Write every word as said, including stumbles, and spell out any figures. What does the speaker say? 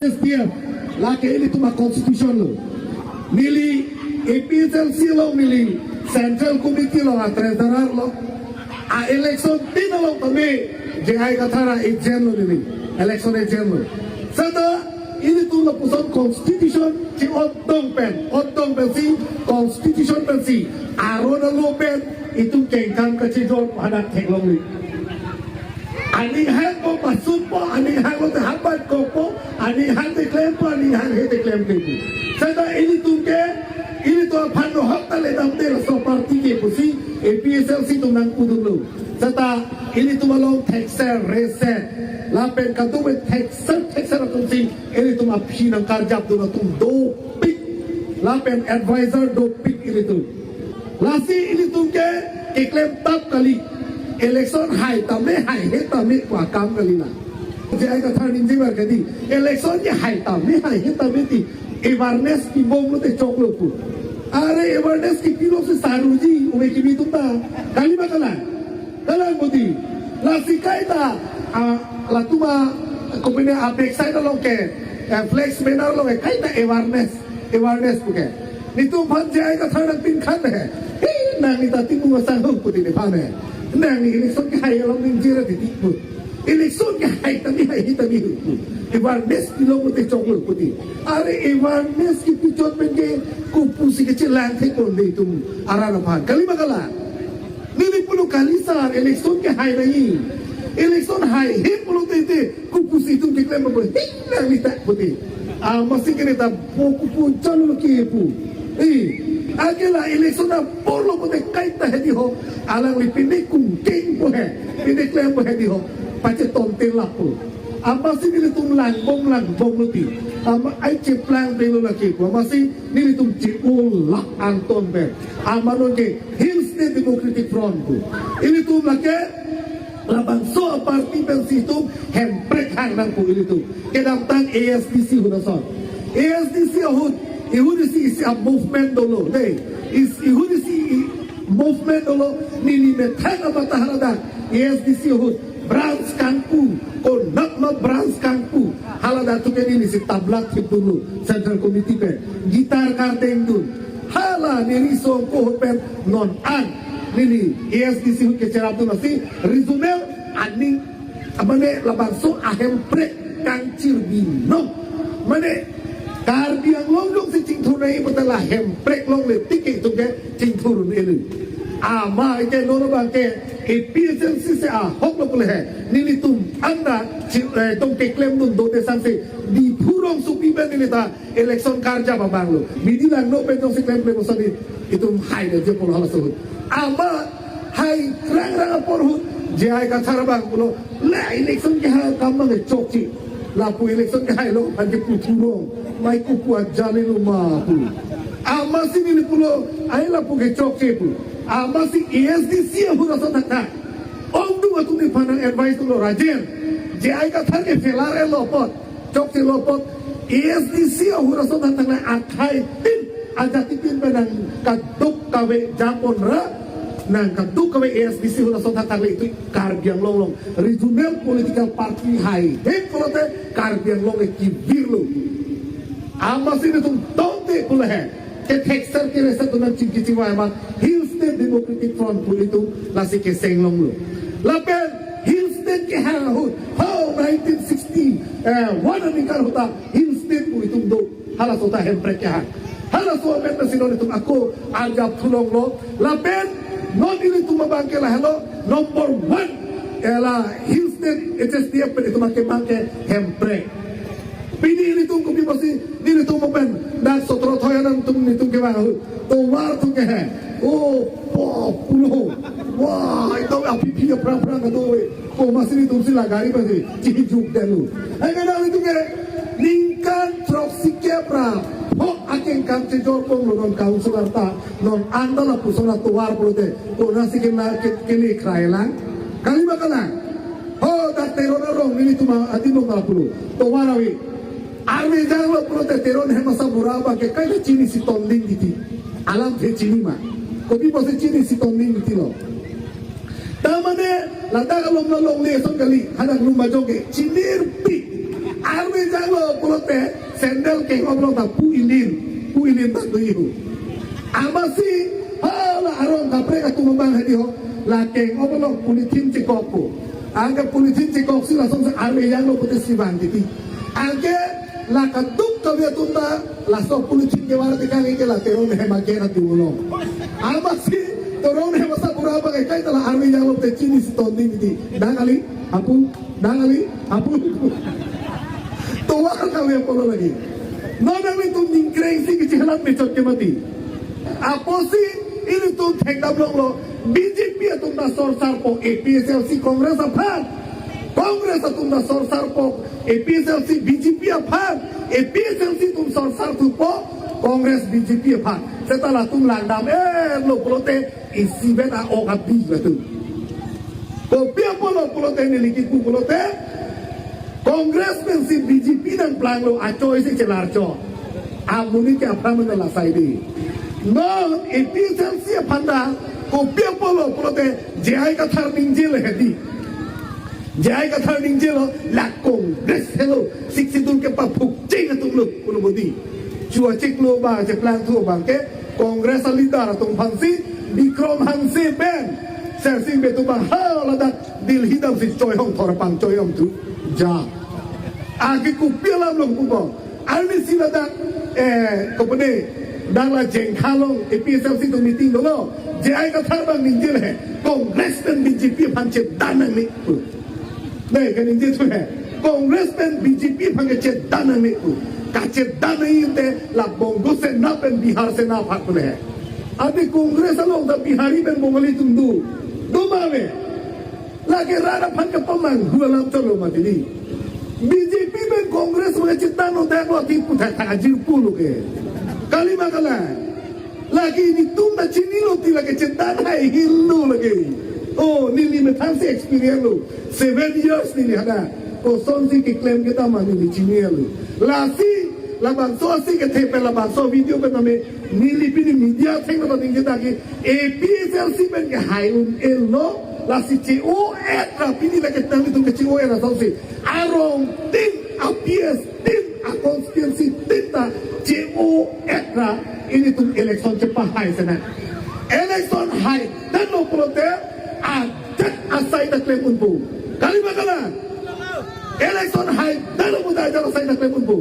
S P F, lake ilitum a-constitution lo. Neli A P H L C along, neli Central Committee along a-treasurer lo. A-election tin along tame J I Kathar a-agent lo neli. Election agent lo. Seta ilitum lapuson constitution ke-ondong pen, ondong pensi constitution pensi aron alo pen itum kengkam kachejor hadak theklongle. Aning hangpo pasungpo, aning hanglo te habat kokpo, aning hang te klempo, aning hanghe te klemklepo. Seta ilitum ke, ilitum aphan no hok ta ledamde laso party ke pusi A P H L C atum nangpudunlo. Seta ilitum along thekser reser, lapen kadokave thekser thekser atumsi ilitum aphi nangkarjapdun atum dopik, lapen advisor dopik ilitum. Lasi ilitum ke keklem tap kali. Election hai tame, haihe tame pu akam kali la. J I Kathar ningje bar kadi. Election ke hai tame, haihe tame ti awareness kibom lote choklo pu. Are awareness kipilo si saruji, ume kimi tum ta. Kali ma kalang? Kalang pute. Lasi kaita, ah, latum a, kopine a-backside along ke, eh, flex banner along ke, kaita awareness, awareness puke. Nelitum aphan J I Kathar nangpinkhan he. He, nangli ta Timung asang hu pute nephan he. Nangli election ke hai along ningje ra titi pu. Election ke hai tame, haihe tame hu pu. Awareness kilo pute choklo pute. Are awareness kipi chot pen ke kopusi kechelang thekponde itum arat aphan. Kali ma kalang? Neli pulo kali sir, election ke hai nangji. Election haihe pulote te, kopusi itum keklem pu, he nangli ta pute. Amatsi ke neta po kopu chalo ke pu. Eh, akela election apor lo pute kaita hedi ho. Alangli pine kungkeng po he, pine klempo hedi ho. Pachetonte lapu. Amatsi nelitum langbom langbom lo ti. Ama ai cheplangdelo lake pu. Amatsi nelitum che-ul la angton pen. Amat non ke Hill State Democratic Front pu. Ilitum lake labangso a-party pensi itum Hemprek hang nangpo ilitum. Kedamtang A S D C ahut ason. A S D C ahut, ihut isi isi a-movement dolo. Dei, is, ihut isi i-, movement dolo, neli methang abata haladak A S D C ahut branch kangpu, konat ma branch kangpu, haladak atum ke neli si tabla thipdunlo, Central Committee pen, guitar kardengdun. Hala neli song kohut pen non an, neli A S D C ahut kecherapdun lasi, regional aning, mane labangso a-Hemprek kangchir binong. Mane Karbi Anglong jongsi chingthur nangji pute la Hemprek longle tik ke itum ke chingthur un-e. Amat ke non abang ke A P H L C si ahok lo pule he. Nelitum anda chi, eh, tong keklemdun dote sangse Diphu rongsopi pen neli ta election karjap abang lo. Midi langno pen jongsi klemklem ason itum haidetji pulo halaso ahut. Amat hai rangrang apor ahut J I Kathar abang pulo, la election ke hai akam abang chokche. Lapu election ke hailo aphan ke puthurong. Mai kopu ajalilo ma pu. Amatsi neli pulo, ai lapu ke chokche pu. Amatsi A S D C ahut ason thakthak ongdung atum nephan nang-advise dunlo, Rajen, J I Kathar ke failure lo apot, chokchelo apot, A S D C ahut ason thakthak le akhai tin, ajatipin pen nang kadokave japon ra, nang kadokave A S D C ahut ason thakthak le itum Karbi Anglong along regional political party haihe pulote Karbi Anglong ke kevirlo. Amatsi nelitum tongte pule he. Kethekser kereser atum nangchingki chingvai amat Hill State Democratic Front pu itum lasi keseng longlo. Lapen Hill State kehang ahut, ho nineteen sixty, eh, one aningkan ahut ta Hill State pu itum do. Halaso ta Hemprek kehang. Halaso amen pensi non itum ako arjap thulonglo. Lapen non ilitum abang ke lahelo number one, eh, la Hill State H S D F pen itum akemang ke Hemprek. Pini nelitum kopi pusi, nelitum open dak sotro thoya nangtum nelitum kevang ahut. Tovar atum ke he. O, po, pulo. Wah, itum apipi aphrang aphrang kadokave. Komatsi nelitum si la gari pusi chihijukdetlo. Hai ke nelitum ke ningkan throksi kep ra phok akengkam chejor ponglo non council arta, non anda lapuson atovar pulote. Konatsi kena ke, kene krai lang. Kali ma kalang? Ho, dak Teron arong nelitum adim along ta pulo. Tovar ave. Arve janglo pulote Teron hem asabura abang ke kaita chini si tonding titi. Alamthe chini ma. Kopi pusi chini si tonding titilo. Ta mane ladak along along le ason kali, hadak Lumbajong ke chinirpi. Arve janglo pulote sandal keng-op along ta pu ilin, pu ilin ta do ihu. Amatsi hala arong kaprek atum abang hadi ho, la keng-op along polythene chekokpo. Anke polythene chekoksi lason si arve janglo pute si vang titi. Anke la kaduk kave atum ta laso polythene kevar tekang ke la Teron Hema ke na dulo. Amatsi Teron Hema sa pura abang ekai ta la arve janglo te chini si tonding titi. Dang kali, apu, dang kali, apu. Tovar kave apotlo lagi. Non nanglitum ningkreng si kechihlam mechot ke mati. Apotsi ilitum thekdam longlo, B J P atum ta sorsarpo A P H L C Congress aphan. Congress atum ta sorsarpo A P H L C B J P aphan. A P H L C atum sorsarthupo Congress B J P aphan. Seta latum langdam-etlo pulote isivet a-ok abi latum. Kopi apotlo pulote neli kipu pulote Congress pensi B J P nangplanglo, achoisi chelarcho. Amonit ke aphrang mena la saidi. Non A P H L C aphan ta kopi apotlo pulote J I Kathar ningjelo hedi. J I Kathar ningjelo, la Congress helo, Sixth Schedule kepaphukcheng atumlo pulo bodi. Chuachiklo ba cheplangthu abang ke Congress a-leader atum aphansi Bikram Hanse pen Sersing Bey atum abang ha ladak Delhi damsi choi hong thor pang choi hong thu ja. Agi kopi alamlo pupo. Arnisi ladak, eh, kopane, dak la Jengkha along A P H L C atum meeting dolo. J I Kathar abang ningjelo he, Congress pen B J P aphan chedan nangne pu. Dei, kaningje thu he. Congress pen B J P aphan ke chedan nangne pu. Kachedan nangne te la Bongo Sena pen Bihar Sena aphan pu le he. Adi Congress along ta Bihari pen Bongali atum do. Do ma ave. Lake rat aphan kepamanghu alam cholo mati di. B J P pen Congress aphan chedan lo dak lo ati puthak thak ajir pulo ke. Kali ma kali. Lake ilitum ta chinilo ti lake chedan hai hilo lake. Oh, neli methang si experience lo. Seven years neli hada. Kosonsi keklem kita ma neli chinilo. Lasi labangso asi kethe pen labangso video pen tame neli pini media thengno ta ningje ta ke A P H L C pen ke hai un-elo, lasi che-o-et ra pini lake tang itum ke che-o-et ra songsi. Arong tin, a-P S tin, a-constituency tin ta che-o-et ra ilitum election chepahai sena. Election haidanlo pulote ajat asai ta klem unpo. Kali ma kali. Election haidanlo pulote ajat asai ta klem unpo.